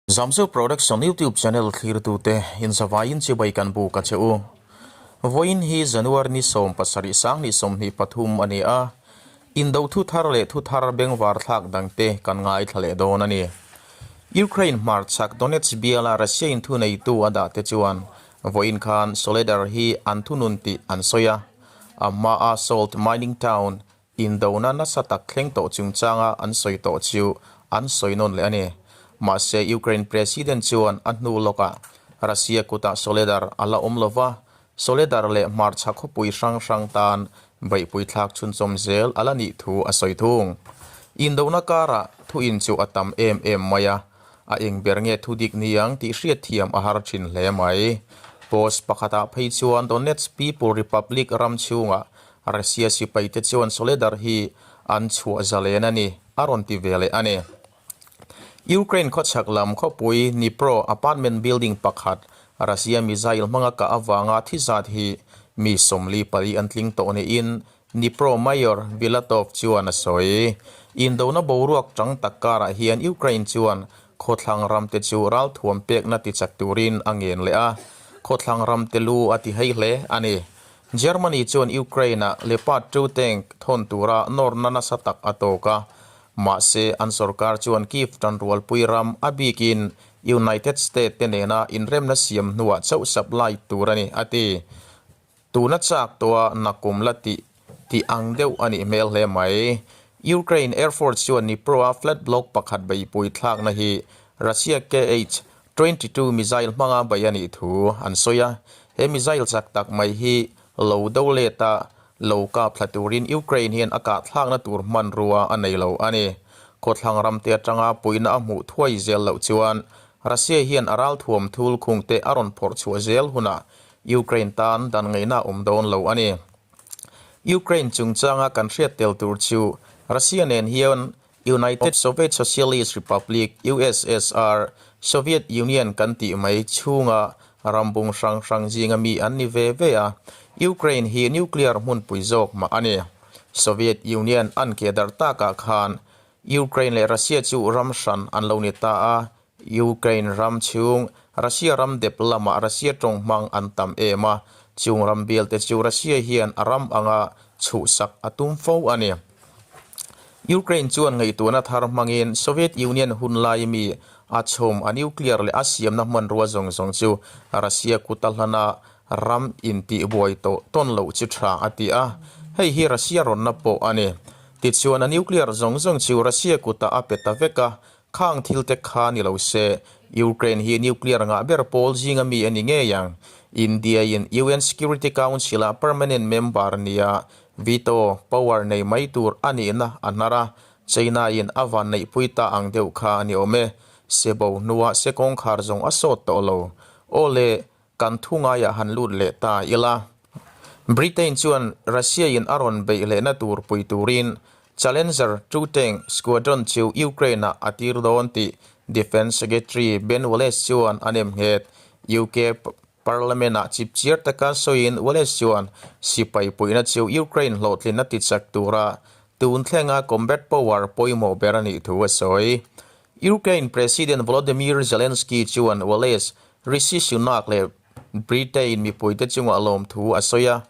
Zamzeu Production YouTube channel thlirtute inzavaiin chibai kan buk a che u. Vawiin hi January ni 17 sanghnih 23 a ni a, indo thu thar leh thu thar bengvar thlak dangte kan ngaithla leh dawn a ni. Ukraine hmarchhak Donetsk biala Russia in thuneitu a dahte chuan vawiin khan Soledar hi an thunun tih an sawi a, a hmaa salt mining town Indona nasa tak thleng tawh chungchanga an sawi tawh chu an sawi nawn leh a ni. Mahse, Ukraine President chuan a hnu lawkah Russia kutah Soledar a la awm lo va, Soledar leh hmarchhak khawpui hrang hrang tan beihpui thlak chhunchawm zel a la nih thu a sawi thung. Indona karah thu in chu a tam em em mai a, a eng ber nge thu dik ni ang tih hriatthiam a har thin hle mai. Post pakhatah phei chuan Donetsk People Republic ram chhungah Russia sipaite chuan Soledar hi an chhuah zalen a ni, a rawn ti ve leh a ni. Ukraine khawchhak lam khawpui Dnipro apartment building pakhat Russia missile hmanga kah avanga thi zat hi mi 44 an tling tawh niin Dnipro Mayor Vilatov chuan a sawi. Indona boruak tang tak karah hian Ukraine chuan khawthlang ramte chu ralthuam pekna tichak turin a ngen leh a, khawthlang ramte lu a ti hei hle a ni. Germany chuan Ukraine-a Leopard 2 tank thawn tura nawrna nasa tak a tawk a, mahse an sorkar chuan Kyiv tanrualpui ram a bikin United States te nena inremna siam hnuah chauh supply tur a ni, a ti. Tuna chak tawha nakum la tih tih ang deuh a nih hmel hle mai. Ukraine Air Force chuan Dnipro-a flat block pakhat beihpui thlakna hi Russia KH 22 missile hmanga bei a nih thu an sawi a, he missile chak tak mai hi lo do let a, lo kap thla turin Ukraine hian a kah thlakna tur hmanrua a nei lo a ni. Khawthlang ramte atanga puihna a hmuh thuai zel loh chuan Russia hian a ralthuam thul khungte a rawn phawrh chhuah zel hunah Ukraine tan dan ngaihna a awm dawn lo a ni. Ukraine chungchanga kan hriat tel tur chu Russia nen hian United Soviet Socialist Republic, USSR, Soviet Union kan tih mai chhunga rambung hrang hrang zinga mi an ni ve ve a, Ukraine hi nuclear hmunpui zawk mah a ni. Soviet Union an keh darh takah khan Ukraine leh Russia chu ram hran an lo ni ta a, Ukraine ram chhung Russia ram dep lamah Russia tawng hmang an tam em a, chung ram bialte chu Russia hian a ram anga chhuhsak a tum fo a ni. Ukraine chuan ngaihtuahna thar hmangin Soviet Union hun lai mi a chhawm a nuclear leh a siamna hmanrua zawng zawng chu Russia kuta hlana ram intihbuai tawh tawn loh chu tha a ti a, hei hi Russia rawnna pawh a ni. Tichuan a nuclear zawng zawng chu Russia kutah a pe ta vek a, Khang thil te kha ni lo se, Ukraine hi nuclear ngah ber pawl zinga mi a ni ngei ang. India in UN Security Council ah permanent member nia veto power nei mai tur a nihna a hnar a, China in a van neihpui ta ang deuh kha a ni awm e. Se bo hnuah se kawngkhar zawng a sawt tawh lo. Aw le, kan thu ngaiah han lut leh ta ila. Britain chuan Russia in a rawn beih lehna tur pui turin Challenger 2 tank squadron chu Ukraine ah a tir dawn tih Defence Secretary Ben Wallace chuan a nem nghet. UK Parliament ah chipchiar taka sawiin Wallace chuan sipai puihna chu Ukraine hlawhtlinna tichak tura tun thlenga combat power pawimawh ber a nih thu a sawi. Ukraine President Volodymyr Zelensky chuan Wallace, Rishi Sunak leh Britain mipuite chungah lawmthu a sawi a.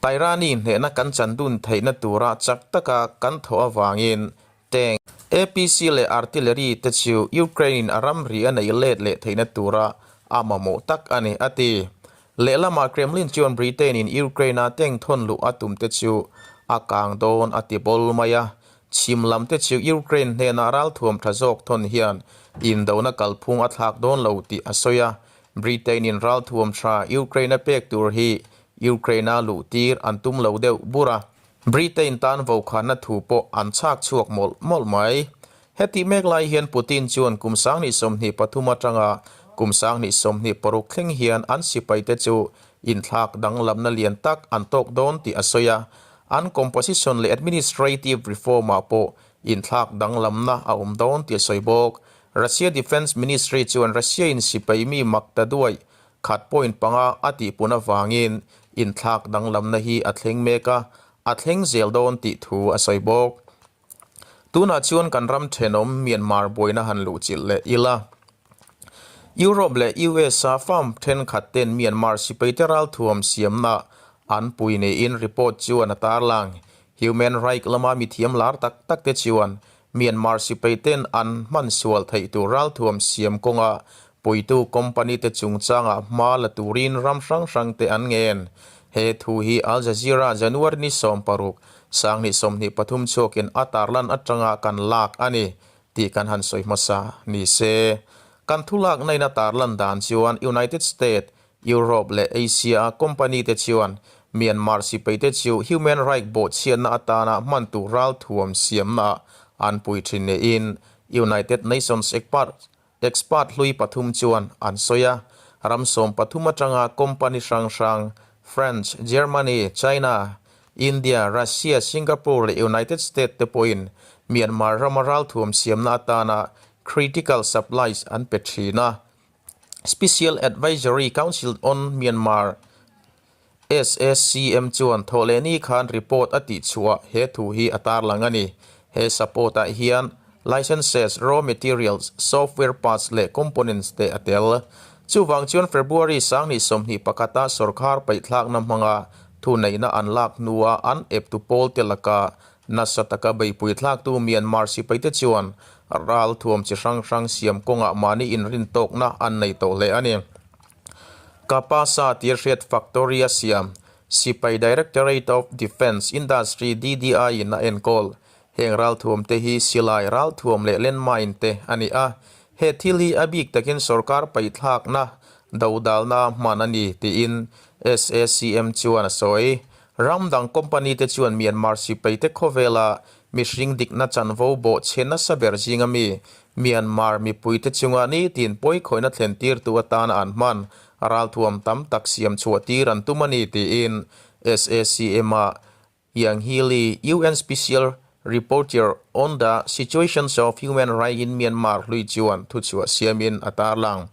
Tairani hnehna kan chan dun theihna tura chak taka kan thawh avangin tank, APC leh artillery te chu Ukraine-in a ramri a neih let leh theihna tura a mamawh tak a ni, a ti. Lehlamah Kremlin chuan Britain-in Ukraine-a tank thawn luh a tum te chu a kang dawn a ti bawl mai a. Chhim lam te chu Ukraine hnenah ralthuam tha zawk thawn hian indona kalphung a thlak dawn lo tih a sawi a. Britain-in ralthuam tha Ukraine-a pek tur hi Ukraine-a luh tir an tum lo deuh bur a. Britain tan vokhanna thu pawh an chhak chhuak mawlh mawlh mai. Hetih mek lai hian Putin chuan kum 2023 atanga kum 2026 thleng hian an sipaite chu inthlak danglamna lian tak an tawk dawn tih a sawi a. An composition leh administrative reform-ah pawh inthlak danglamna a awm dawn tih a sawi bawk. Russia Defence Ministry chuan Russia-in sipai mi mak ta duai khat point panga a tihpun avangin inthlak danglamna hi a thleng mek a, a thleng zel dawn tih thu a sawi bawk. Tunah chuan kan ram thenawm Myanmar buaina han luhchilh leh ila. Europe leh US-a firm thenkhat ten Myanmar sipaite ralthuam siamna an pui niin report chuan a tarlang. Human right lama mithiam lar tak tak te chuan Myanmar sipai ten an hman sual theih tur ralthuam siam kawnga puitu company te chungchangah hma la turin ram hrang hrang te an ngen. He thu hi Al Jazeera January ni 16, 2023 chhuakin a tarlan atanga kan lak a ni tih kan han sawi hmasa ni se. Kan thulakna in a tarlan dan chuan United States Europe leh Asia-a company te chuan Myanmar sipaite chu human right bawhchhiatna atana hman tur ralthuam siamnaah an pui thin niin United Nations expert hlui pathum chuan an sawi a. Ram 13 atanga company hrang hrang French, Germany, China, India, Russia, Singapore leh United States te pawhin Myanmar rama ralthuam siamna atana critical supplies an pe thin a. Special Advisory Council on Myanmar, SACM, chuan thawhlehni khan report a tihchhuah he thu hi a tarlang a ni. He support ah hian licenses, raw materials, software parts leh components te a tel. Chuvang chuan February 2021 a sorkar paihthlakna hmanga thuneihna an lak hnua an eptu pawlte laka Nasa taka beihpui thlaktu Myanmar sipaite chuan ral thuam chi hrang hrang siam kawngah mahni inrintawkna an nei tawh hle a ni. Kapasa tia hriat factory a siam Sipai Directorate of Defence Industry, DDI, in a enkawl. Heng ral thuam te hi silai, ral thuam leh landmine te a ni a. He thil hi a bik takin sorkar paihthlakna dodalna hman a ni tiin SACM chuan a sawi. Ram dang company te chuan Myanmar sipai te khawvela mihring dikna chanvo bawh chhe nasa ber zinga mi Myanmar mipui te chunga nitin pawikhawihna thlen tirtu atana an hman ralthuam tam tak siam chhuah tir an tum a ni tiin SACM a Yanghee Lee, UN Special Rapporteur on the Situations of Human Rights in Myanmar hlui chuan thuchhuah siamin a tarlang.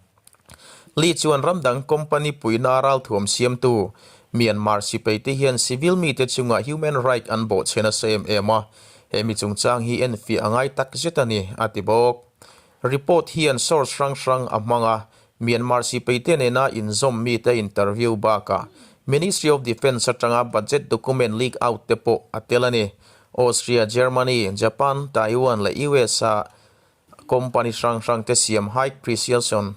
Lee chuan ram dang company puina ralthuam siamtu Myanmar sipaite hian civil mite chunga human right an bawhchhe nasa em em a, he mi chungchang hi enfiah a ngai tak zet a ni, a ti bawk. Report hian source hrang hrang a hmang a, Myanmar sipaite nena inzawm mite interview bakah Ministry of Defence atanga budget document leak out te pawh a tel a ni. Austria, Germany, Japan, Taiwan leh US-a Company hrang hrang te siam high precision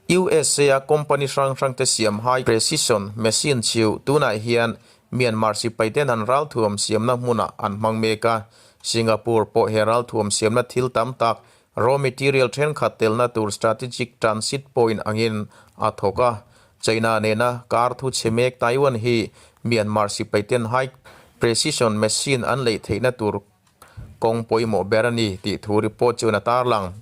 USA a company hrang hrang te siam high precision machine chu tunah hian Myanmar sipai ten an ralthuam siamna hmunah an hmang mek a. Singapore pawh he ralthuam siamna thil tam tak raw material thenkhat telna tur strategic transit point angin a thawk a. China nena kar thu chhe mek Taiwan hi Myanmar sipai ten high precision machine an leih theihna tur Kawng pawimawh ber a ni tih thu report chuan a tarlang.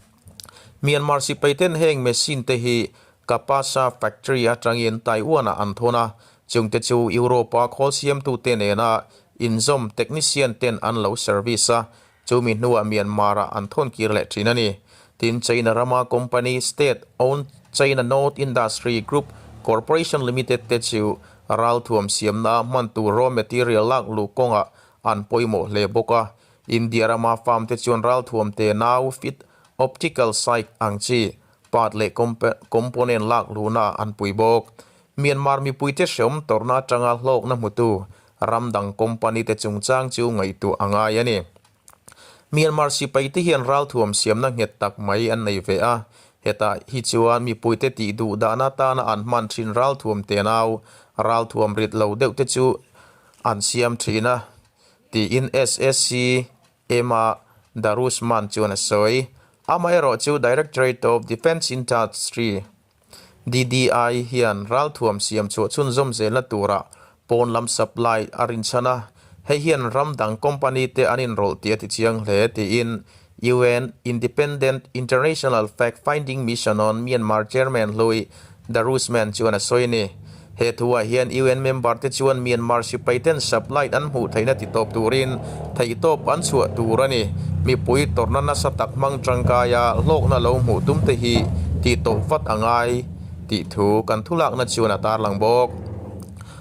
Myanmar sipai ten heng machine te hi Kapasa factory atangin Taiwan ah an thawn a, chungte chu Europe a khawl siamtute nena inzawm technician ten an lo service a, chumi hnuah Myanmar ah an thawn kir leh thin a ni. Tin, China rama company state owned China North Industry Group Corporation Limited te chu ralthuam siamna hman tur raw material lak luh kawngah An pawimawh hle bawk a, India rama farm te chuan ralthuam te nau fit optical sight ang chi part leh component lak luhna an pui bawk. Myanmar mipuite hreawm tawrhna atanga hlawkna hmutu ram dang company te chungchang chu ngaihtuah a ngai a ni. Myanmar sipai te hian ralthuam siamna nghet tak mai an nei ve a, hetah hi chuan mipuite tih duh dahna atana an hman thin ralthuam te nau ralthuam rit lo deuh te chu An siam thin a, tiin SSC Emma Darusman chuan a sawi. Amaherawh chu Directorate of Defence Industry, DDI, hian ralthuam siam chhuah chhunzawm zelna turah pawn lam supply a rinchhan a, hei hian ram dang company te an inrawlh tih a tichiang hle, tiin UN Independent International Fact Finding Mission on Myanmar Chairman Hlui Darusman chuan a sawi a ni. He thuah hian UN member te chuan Myanmar sipai ten supply an hmuh theihna ti tawp turin theihtawp an chhuah tur a ni. Mipui tawrhna nasa tak hmang tangkaia hlawkna lo hmuh tum te hi tih tawp vat a ngai tih thu kan thulakna chuan a tarlang bawk.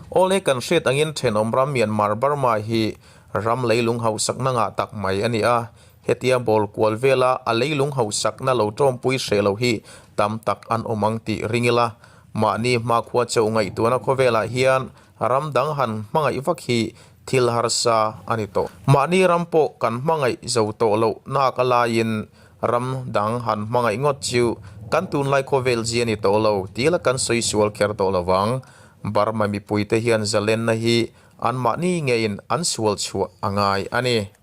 Awle kan hriat angin thenawm ram Myanmar Burma hi ram leilung hausakna ngah tak mai a ni a. Hetia bawl kual vela a leilung hausakna lo tawmpui hreh lo hi tam tak an awm ang tih ring ila, mahni hmakhua chauh ngaihtuahna khawvelah hian ram dang han hmangaih vak hi thil harsa a ni tawh. Mahni ram pawh kan hmangaih zo tawh loh nak a laiin ram dang han hmangaih ngawt chu kan tunlai khawvel zia ni tawh lo tih la kan sawi sual kher tawh lo vang. Burma mipuite hian zalenna hi anmahni ngeiin an sual chhuah a ngai a ni.